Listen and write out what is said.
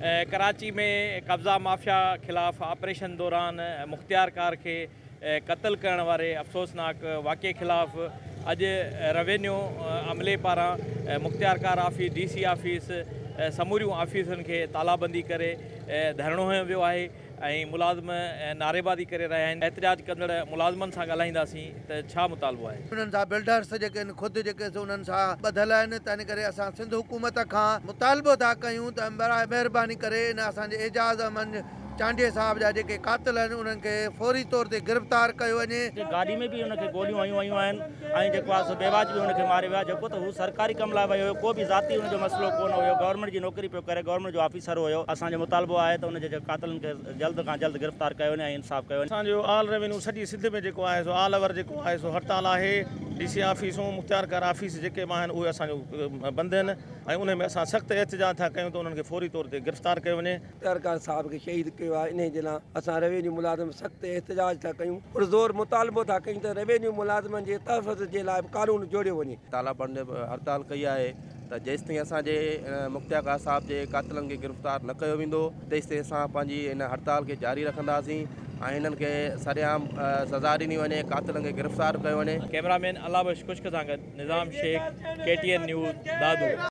ڪراچي ۾ قبضا مافيا خلاف آپريشن دوران مختيارڪار کي قتل ڪرڻ واري افسوسناڪ واقعي خلاف اڄ روينيو عملي پاران مختيارڪار آفيس، ڊي سي آفيس سموريون آفيسن کي تالابندي ڪري ڌرڻو هنيو ويو آهي ۽ ملازم نعريبازي ڪري رهيا آهن. احتجاج ڪندڙ ملازمن سان ڳالهائينداسين ته ڇا مطالبو آهي. انهن سان بلڊرس جيڪي آهن خود جيڪي سو انهن سان ٻڌل آهن تنهن ڪري اسان سنڌ حڪومت کان مطالبو ٿا ڪيون ته براء مهرباني ڪري ان اسان جي اعجاز احمد چانڊيي صاحب جا جيڪي قاتل آهن انهن کي فوري طور تي گرفتار ڪيو وڃي. گاڏي ۾ به ان کي گوليون هنيون ويون آهن ۽ جيڪو آهي سو بيواجبي به ان کي ماريو ويو آهي جيڪو ته هو سرڪاري ڪم لاء ويو هيو ڪو به ذاتي ان جو مسئلو ڪو نه هيو گورنمينٽ جي نوڪري پيو ڪري گورنمينٽ جو آفيسر هيو اسان جو مطالبو آهي ته ان جي قاتلن کي جلد کان جلد گرفتار ڪيو وڃي ۽ انصاف ڪيو وڃي. اسان جو آل روينيو سڄي سنڌ ۾ جيڪو آهي سو آل اوور جيڪو آهي سو هڙتال آهي ڊي سي آفيسون مختيارڪار آفيس جيڪي به آهن اهي اسان جو بند آهن ۽ انهي ۾ اسان سخت احتجاج ٿا ڪيون ته انهن کي فوري طور تي گرفتار ڪيو وڃي. مختيارڪار صاحب کي شهيد ڪيو آهي انهي جي لاء اسان روينيو ملازم سخت احتجاج ٿا ڪيون پرزور مطالبو ٿا ڪيون ته روينيو ملازمن جي تحفظ جي لاء به قانون جوڙيو وڃي. تالا بند هڙتال ڪئي آهي ته جيستائين اسان جي مختيارڪار صاحب جي قاتلن کي گرفتار نه ڪيو ويندو تيستائين اسان پنهنجي ان هڙتال کي جاري رکنداسين ۽ هنن کي سرعام سزا ڏني وڃي قاتلن کي گرفتار ڪيو وڃي. ڪئميرا مين الله بخش خشڪ سان گڏ Nizam Shaikh, K T N news, Dadu.